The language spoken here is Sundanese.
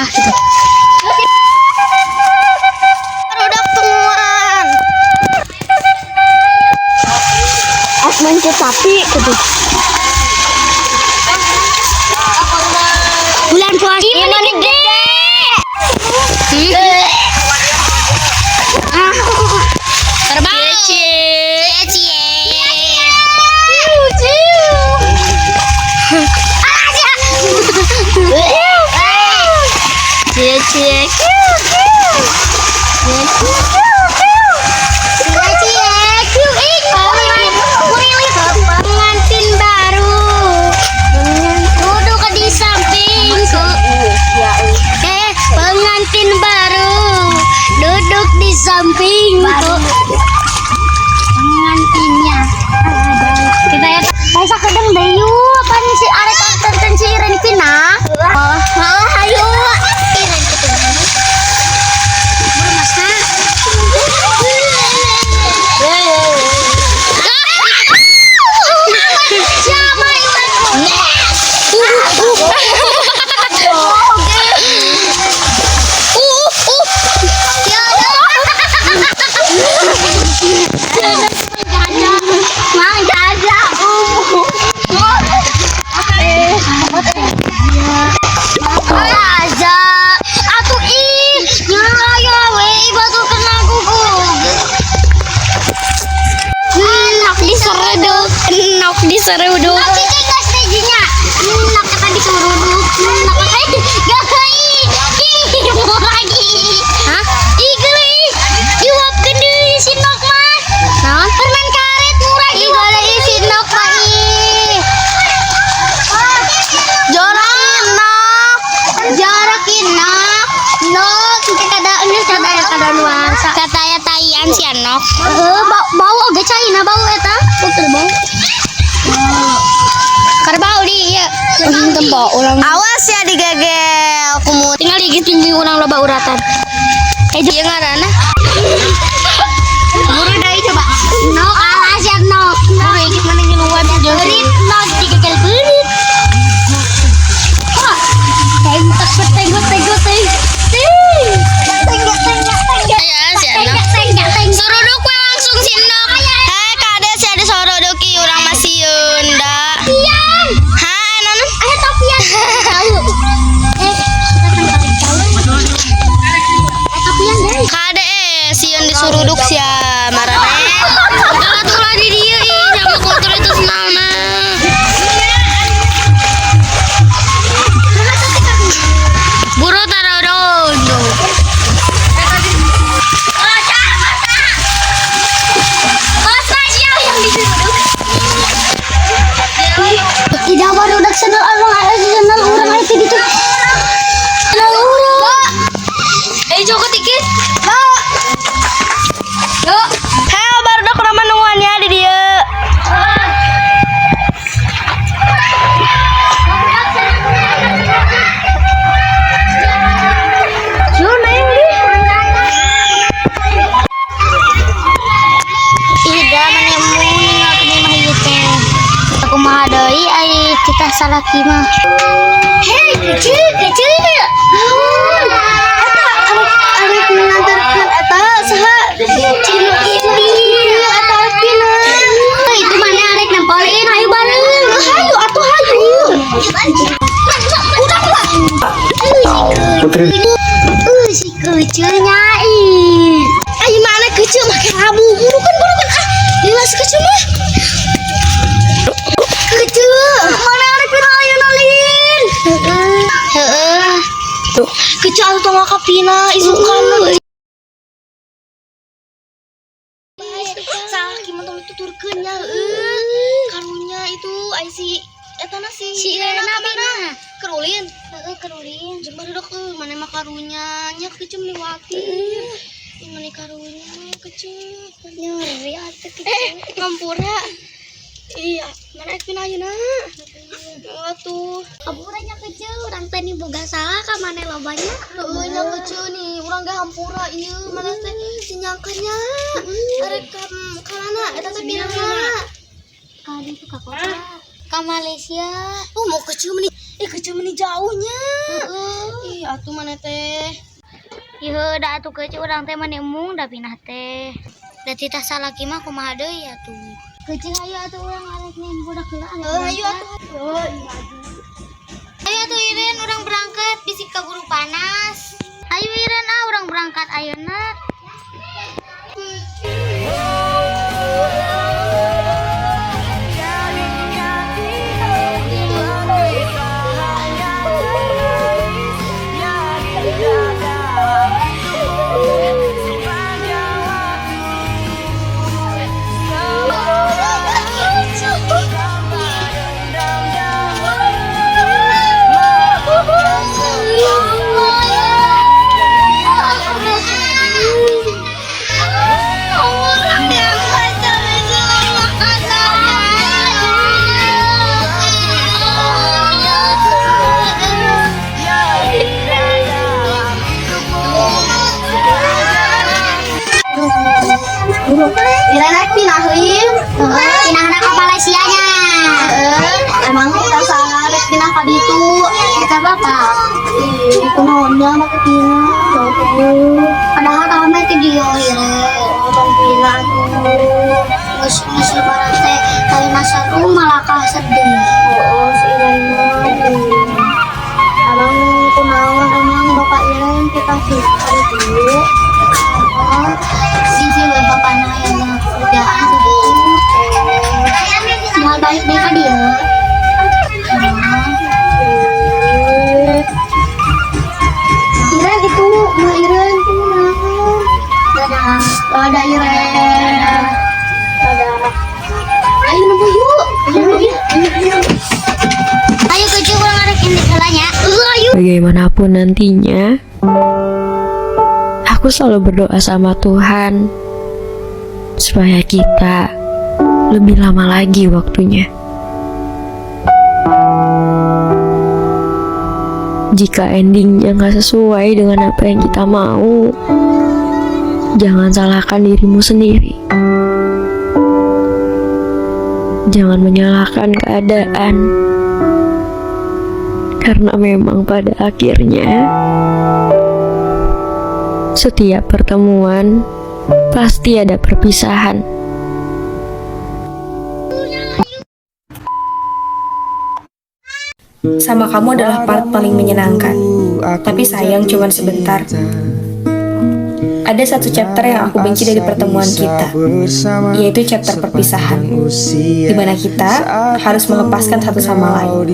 nikah gitu. Udah tungguan. As mencet sapi gitu. Bulan puasa ini gede. Ah. Terbang. Cie cie. Ciu. Cie cie. Kiu kiu. Cie cie kiu kiu. Cie cie kiu ing. Pengantin baru. Duduk di sampingku. Pengantin baru duduk di sampingku. Pengantinnya. Kita ya. Kayak sakedeng deui yuk. Pan si arek tonton si Iren Pina. Oh, hayu. Iren kitu. Buru masna. Siapa itu? Mang Jaja. Aja. Atuh ih, nyaya we batu kena kuku. Nok diseruduk, nok diseruduk. Nok cicing geus dijinya. Nok kata diseruduk. Nok geuy. Ih, mau lagi. Hah? Ih, geuy. Juapkeun deui si Nok mah. Naon? Permen karet murah. Ih, geuy si Nok mah ih. Jorok nok. Jorok nok. Nok kada geus kada kada nuansa. Katanya taian si Anok. Heeh, bau oge caina bau eta. Betul bau. Karbau di ieu. Tempo urang. Awas ya digegel kumut. Tinggal digigit tinggi urang loba uratan. Eh, Ieu ngaranna. Buru deui coba. Nok alas ya nok. Buru igit mana ngiluan Beurit nok digegel beurit. Wah. Teng teng teng teng teng. Teng teng teng teng. Aya si Anok. Teng teng. Suruduk we langsung si Nok. Heh, kade si ada soruduk ieu urang mah sieun da. Topian. Hah, naon? Ada topian. Tahu. Kita kan kali tahu. Topian deh. Kade sieun disuruduk sia marane. Kalau tuh lah di dieu ih sama kultur itu senauna. Buru tarodon tuh. Tidak baru udah sendal orang ada sendal orang itu gitu. Sendal orang. Joko tikit. Yuk. Hei, baru kurang nungguannya di dieu. Lu neng di. Ida manemu ninggalkeun imah ieu teh. Kumaha deui ai kita salaki mah. Hei, kecil, kecil. Eta arek nganterkeun eta saha? Cino ini eta Pina. Itu mana arek nempolin hayu bareng. Hayu atuh hayu. Udah lah. Putri. Si kecilnya ih. Ayo mana kecil make rabu. Burukan burukan ah. Lila si kecil mah. Kecil. Mana arek pina ayo nalin. Heeh. Kecil atuh tong ka pina isukan. Salaki mah tong dituturkeun nya heueuh. Karunya itu ai si eta na si Si Irena pina. Kerulin. Heeh, kerulin. Jeung barudak euy mana mah karunya nya kecil meliwati. Ih mana karunya kecil. Nyeri atuh kecil. Ngampura. Iya, mana ek pina ayeuna? Atuh. Hampuranya kecil, urang teh nih boga salah ka maneh lobanya. Heueuh nya kecil nih, urang ge hampura ieu mana teh dinyangkanya. Arek ka mana eta teh pinana? Ka ditu ka kota. Ka Malaysia. Oh, mau kecil meni. Ih, kecil meni jauhnya. Ih, atuh mana teh? Ieu da atuh kecil urang teh mani embung da pindah teh. Da titah salaki mah kumaha deui atuh. Kecil hayu atuh urang arek nyen budak heula arek. Eh, hayu atuh. Oh, iya. Ayo atuh Iren urang berangkat bisi kaburu panas. Ayo Iren ah urang berangkat ayeuna. Iren rek pindah ieu. Pindah ka Malaysia nya. Emang kita rek pindah ka ditu. Kita bapak. Ih, kunaon nya make pindah. Padahal rame ti dieu Iren. Tong pindah tuh. Geus geus lebaran teh ayeuna seru malah kalah sedih. Oh, si Iren mah. Emang kunaon emang Bapak Iren kita pindah ka ditu. Oh, sisi we bapana aya kerjaan gitu. Moal balik deui ka dieu. Iren itu, Ma Iren tuh naon? Dadah. Dadah Iren. Dadah. Ayo nunggu yuk. Ayo yuk. Ayo ayo. Ayo kecil urang arek indit heula nya. Ayo. Bagaimanapun nantinya, aku selalu berdoa sama Tuhan supaya kita lebih lama lagi waktunya. Jika endingnya nggak sesuai dengan apa yang kita mau, jangan salahkan dirimu sendiri. Jangan menyalahkan keadaan, karena memang pada akhirnya setiap pertemuan pasti ada perpisahan. Sama kamu adalah part paling menyenangkan, tapi sayang cuman sebentar. Ada satu chapter yang aku benci dari pertemuan kita, yaitu chapter perpisahan, di mana kita harus melepaskan satu sama lain.